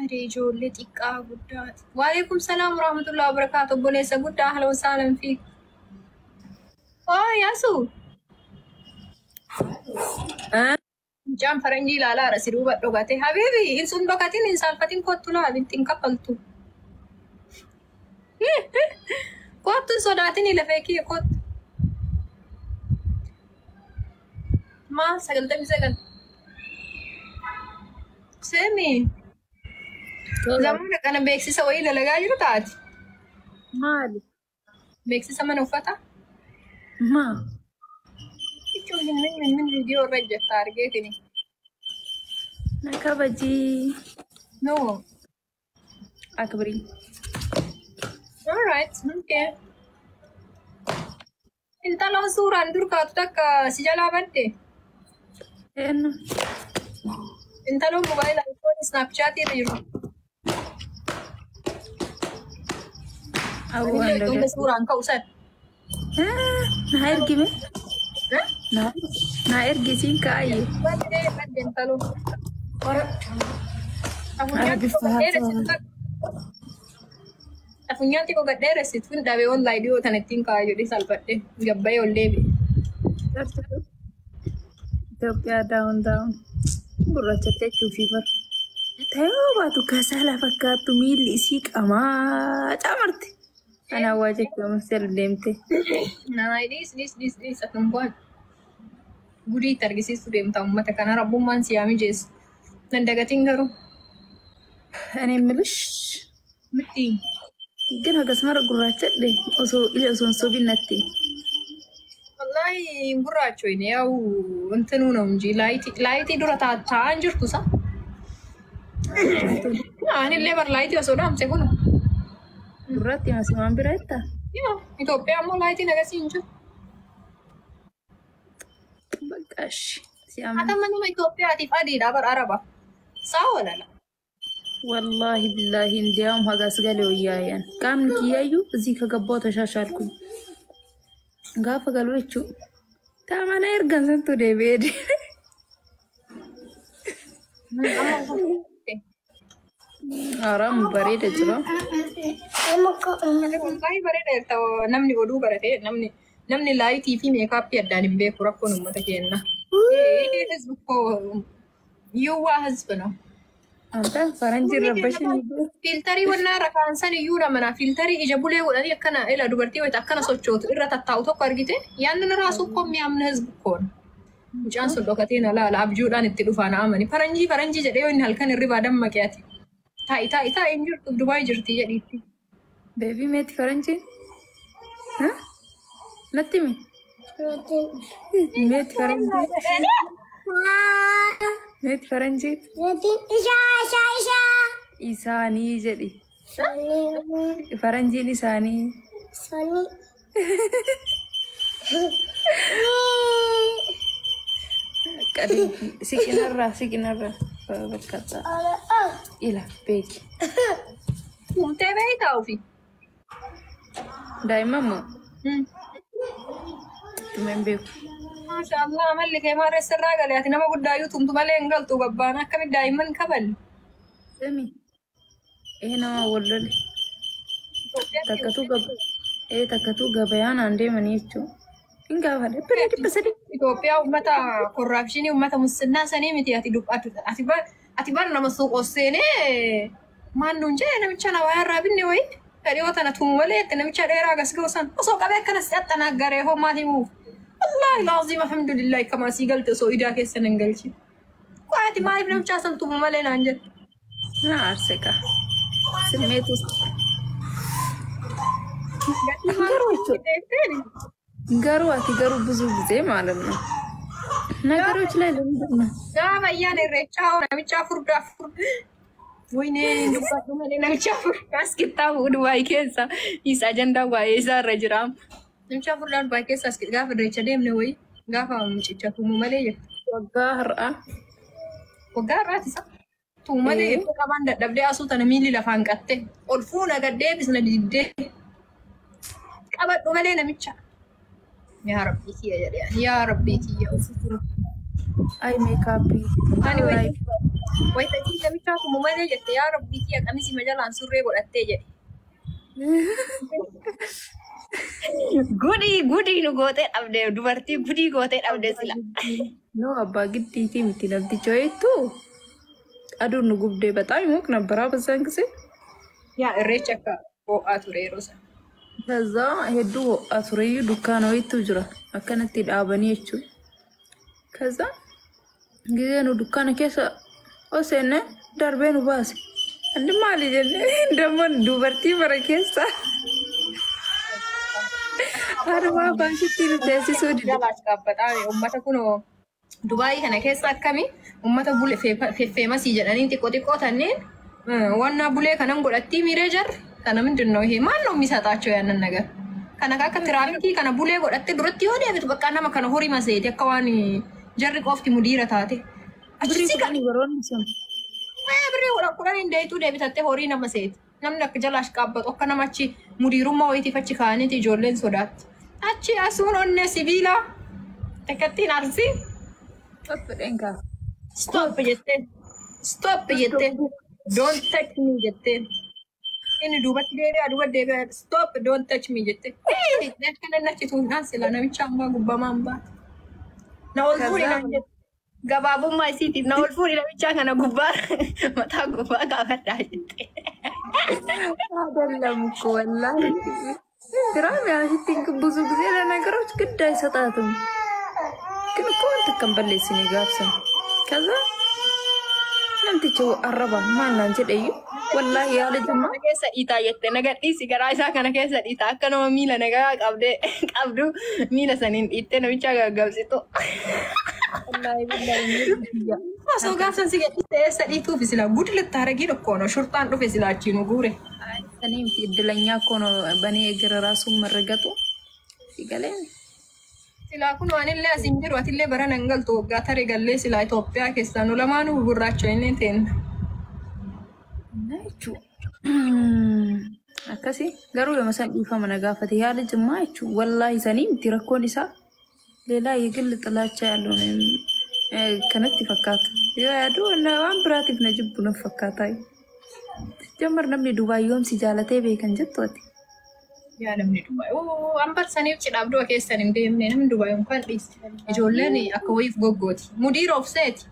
Marii ijoollee xiqqaa guddaati. Waalaikum salaam warahmatullahi wabarakaatu. Obboleessa guddaa, ahlan wasaalan fiik. Oo, Yaasu. Mucaan faranjii ilaalaadha si duuba dhokate. Habiibi, hin sun dhokatin, hin saalfatin, kottu laal, ittiin kaffaltu. Kottu, hin sodaatin, lafee kiyya kottu. Maal 99? Seemi. Zamana kana beeksisa wayii dalagaa jiru taati. Maali? Beeksisa mana uffataa. Maa? Jechuun min min min viidiyoo irra hojjetta argeetini. Na kabajii. No. Akbirii. Alright, okay. Intaloon suuraan dur kaatu takka si jalaa badde. Eenyu? Intaloon mobaayila iPhone Snapchat irra jiru. Awwaan Ijoollee dagat. suuraan ka'u san. Na ergime? Na ergi siin kaayye. Badde badde intaloon. Ara bifa haa. Afunyaan xiqqoo gad dheeressitu hin dhabee, wallahi dhiyoo tana ittiin kaa'aa jedhee salphadhe gabbayee ol deebi'e. Itoophiyaa down down. Gurraachattee jechuufi bar. Ta'ee baatu kasaala fakkaattu, miilli isii qamaa camarti. Anaa waa jechuun sel deemte. Naay, dhiis dhiis dhiis dhiis, ati waan gudii itti argisiisuu deemta uummata kana, rabbummaan si haa mijeessu. Nan dagatiin garuu. እኔ የምልሽ Miti. ግን akkasuma gurraachadhe osoo ila osoo hin sobin natti. Wallahi gurraachoyne, yaa'u እንትኑ ነው እንጂ laayitii dura taa'an jirtu sa. Anillee bar laayitii osoo dhaamse kun. Gurraatti masimaan bira jettaa? Yaa, Itoophiyaa immoo laayitiin agasii hin jiru. Bakka ishi si amana. Ata manuma Itoophiyaatiif adiidha bar araba. Saa walala. Wallaahi billaahi, እንዲያውም hagas galee wayyaayan qaamni kiyyaayyuu እዚህ ከገባሁ ተሻሻልኩኝ gaafa galu jechuu taamana ergan santu deebi'ee. Haaraam bareeda jira. Baay'ee bareeda jirta, namni oduu barate, namni laayitii fi meekaappii addaan hin beeku, rakkoon uummata keenya. ህዝብ እኮ የዋህ ህዝብ ነው። Anta faranjii rabbashin. Fiiltarii wannaa irra kaansan iyyuu namana fiiltarii ija bulee godhanii akkana ila dubartii wayita akkana sochootu irra tattaa'u tokko argite, ያንን ራሱ እኮ የሚያምን ህዝብ እኮ ነው። Mucaan sun dhokatee na laala, abjuudhaan itti dhufaa na amani. Faranjii faranjii jedhee yoo inni halkan hirribaa dammaqe, ati taa'i taa'i taa'i, hin jirtu, Dubaay jirti jedhiitti. Beebii, meeti faranjiin? Natti mi? Meeti faranjiin? Meeti faranjiin? Isaanii jedhi. Faranjiin isaanii. Siqinarraa siqinarraa bakka ila beeki. Tumtee beektaa ofii? Daa'imman moo? Tumeen beeku. Maashaallah, amalli kee maal sirraa galee, ati nama guddaayyuu tumtu malee hin galtu babbaan, akkamitti daa'imman kaballe? Sami. Ee, nama wallole. Takkatu gaba. Ee, takkatu gabayaan aan deemanii jechuudha. Hin gaafadhe. Birrii 300. Itoophiyaa uummata corruptionii, uummata musinnaa sanii miti, ati ati ati bar ati bar nama suuqoo seenee maal nuun jee, namicha na waa irraa binne wayii dhiyoo tana tumu malee itti namicha dheeraa gas ga'u san osoo qabee akkanas xaxxanaaggaree hoo maal himuuf. Wallaahi laazim, alhamdulillahi, kamaa sii galte osoo idaa keessa nan galchi. Ati maaliif namicha san tumu malee naan jette? Na aarse kaa. Simmeetus. Garuu jechuudha. Garuu ati garuu ብዙ ጊዜ ማለት ነው ነገሮች ላይ ለምንድን ነው Gaafa ayyaana irreechaa hoo namicha furdaa furdaa. Wayne, dubbadhu malee, namicha furdaa as qixxaabu Dubaay keessa isa ajandaa waa'ee isaa irra jira. Namicha furdaa Dubaay keessa as gaafa irreecha deemne wayii gaafa mucicha tumu malee jette. Waggaa har'aa. Waggaa har'aati isa. Tumu malee iddoo qabaan dadhabdee asuu tana miilli lafaan qatte ol fuuna gad deebisna diddee qabadhu malee namicha. Yaa Rabbii kiyya jedhee, yaa Rabbii kiyya. Ay, meekaappii. Ani wayii Wayita isin namichaa tumu malee jette yaa rabbii kiyya qamisii majalaan surree godhattee jedhe. Gudii gudii nu gootee dhabde dubartii gudii gootee dhabde sila. No abbaa giddiitii miti namticha wayiitu aduun nu gubdee በጣም ይሞቅ ነበር በዛን ጊዜ። Yaa irreechi akka ho'aa ture yeroo sana. ከዛ hedduu ho'aa tureyyuu dukkaana wayiitu jira akkanatti dhaabanii jechuudha. ከዛ ጊዜ nu dukkaana keessa ol seenne darbee nu baase. Inni maali jennee ደግሞ dubartii bara keessa harmaa baashitti nu teessisuu dide. Jabaas dhaabbataa uummata kunoo Dubaayii kana keessa akkami uummata bule feffeemasii jedhanii xiqqoo xiqqoo tanneen ዋና ቡሌ kanan godhattii miiree jarri kana ምንድን ነው ይሄ ማን ነው የሚሰጣቸው ያንን ነገር kana akka tiraafikii kana bulee godhattee duratti yoo deebitu bakka nama kana horii maseeti akka waan jarri qofti mudiira taate. Birrii Achi kudhanii baroonni sun. Birrii kudhan hin deebituu deebitattee horii nama seeti. Namni akka jalaash qaabbatu akka nama achi mudiirummaa wayiitiif achi kaa'aniiti ijoolleen sodaatti. Achi asuun onnee sibiilaa takkattiin arsii Fedheen kaa. Stop jettee. Stop jettee. Don't touch me jettee. Inni duubatti deebi'a duuba deebi'a. Stop, don't touch me jettee. Akkana nachi tuunaan sila namicha ammaa gubbamaan baate. Na ol fuudhi naan jette. Gabaabummaa isiitiif na ol fuudhi namichaa kana gubbaa mataa gubbaa kaafadhaa jette. አይደለም እኮ ወላሂ ግራም ያሽቲ ብዙ ጊዜ ለነገሮች ግድ አይሰጣትም። ግን እኮ አንተ balleessine gaafsan ከዛ namtichi arraba maal naan jedheyyuu wallaahi yaala jimmaa Kana keessa dhiitaa jette na gadhiisi garaa isaa kana keessa dhiitaa akka nama miila nagaa qabdee qabdu miila saniin dhiittee namicha gaggabsitu. Wallaahi billaahi. Osoo gaafsan si gadhiiste eessa dhiituufi sila gudi ልታረጊ እኮ ነው። ሹርጣን dhufe sila achiin guure. እኔ እድለኛ እኮ ነው በእኔ እግር ራሱን መረገጡ ሲገለኝ። Silaa kun anillee as hin jiru atillee bara nan galtu waggaa taree gallee silaa Itoophiyaa keessaa nu lamaanuu gurraacha inni teenna. እና jechuudha. Akkasii garuu yooma san dhiifama na gaafate yaala jimmaa jechuudha. Wallaahi sanii miti rakkoon isaa ሌላ የግል ጥላቻ ያለው ነው kanatti fakkaata. Yoo yaadu waan biraatiif na jibbu na fakkaata. Jammar namni Dubaay yoom si jaalatee beekan jettu ati. Yaa namni Dubaay. An barsaniif cidhaaf du'a keessan hin deemne namni Dubaay unkaan dhiise. Ijoolleen akka wayiif goggooti. Mudiira of seeti.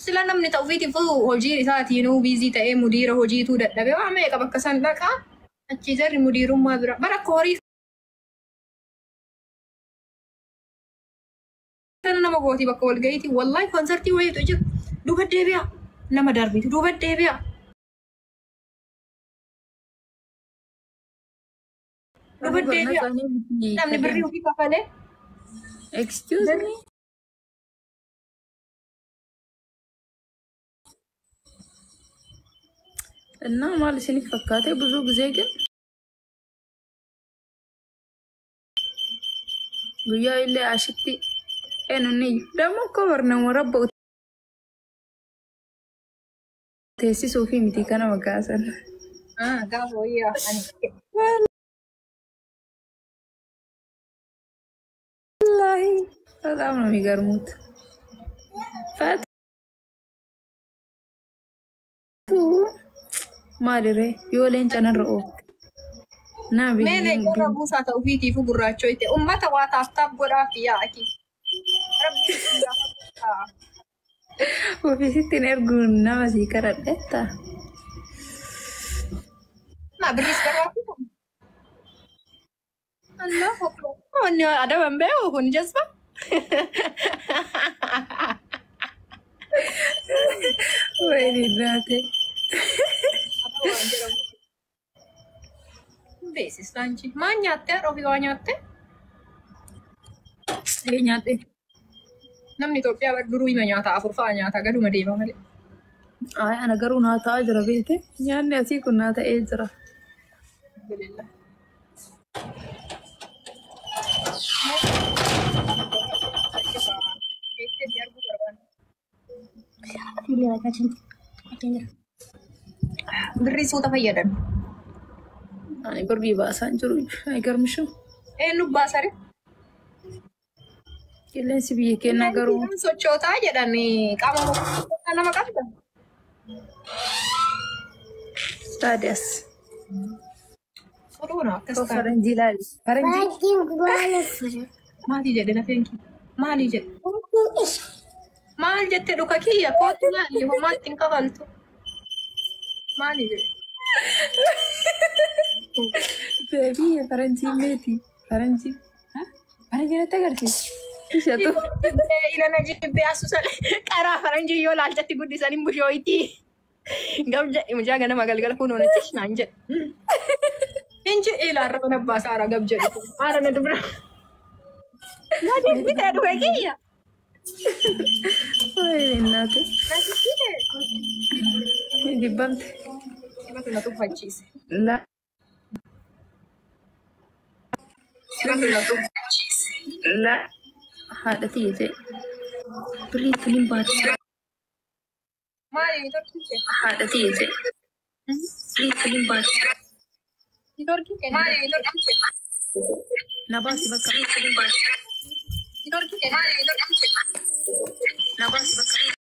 Sila namni ta'u ofiitiif hojii isaatiinuu busy ta'ee mudiira hojiituu dadhabee waa meeqa bakka san dhaqaa. Achi jarri mudiirummaa bira. Bara akka horii kana nama gooti bakka walga'iiti. Wallahi konsertii wayiitu jira. Duuba deebi'a. Nama darbitu duuba deebi'a. Duuba deebi'a. Namni birrii ofii kafalee. Excuse me. እና maal isiniif fakkaate ብዙ ጊዜ ግን guyyaa illee ashitti eenyuun ደግሞ እኮ barnama rabba teessisuu fi miti kana maqaasan. Gaafa wayii ani. Wallaahi በጣም ነው የሚገርሙት። ፈቱ maaliree yoo leenca narra oofte naa Mee leencarra buusaa ta'u ofiitiifuu gurraachoyte ummata waa taaftaaf godhaaf yaa'ati. Rabbiin isin gaafata. Ofiisitti hin erguun nama sii kadhadheetta. Na birris barbaadu. Allahu akbar. Wanni adaban beeku kun jazba. ወይኔ እናቴ። Beeksistaan chi. Maal nyaattee haadha ofii waa nyaattee? Ee nyaadhe. Namni Itoophiyaa bar duruu hima nyaata afur fa'a nyaata gaduma deema malee. Ay ana garuu naa ta'aa jira beekte nyaanni asii kun naa ta'ee jira. Alhamdulillah. Geettee si arguu barbaanna. Birrii suuta fayyadame. Ani birrii baasaan jiru አይገርምሽም? Eenyu baasare? Qilleensi biyya keenyaa garuu Sochootaa jedhan qaama nama qabda. Taadiyaas. Oduu na akkas ta'a. Faranjii laali. Faranjii. Maali jedhe lafeen kiyya? Maali jedhe? Maal jette dhuka kiyya kootu laali homaatti hin kafaltu. Maali jedhe? Beebii faranjii meeti. Faranjii. Faranjii natti agarsiisa. Ishatu. Ilana jibbee asuusan qaraa faranjii yoo laalchatti guddisan hin bushooyti. Gab jedhe mucaa ganama galgala kun oonachis naan jedhe. Hin jedhe ilaarra mana abbaa saara gab jedhe. Haara na dubra. Na jibbitee dhuka kiyya. Wayi naate. Na jibbitee. Jibbamte. Sibatu na tuffachiise. La. Sibatu na tuffachiise. La. Haadha tiyya ta'e. Birrii tun hin baatu. Maali torkii kee? Haadha tiyya ta'e. Birrii tun hin baatu. Torkii kee? Maali torkii kee? Na baasi bakka. Birrii tun hin baatu. Torkii kee? Maali torkii kee? Na baasi bakka.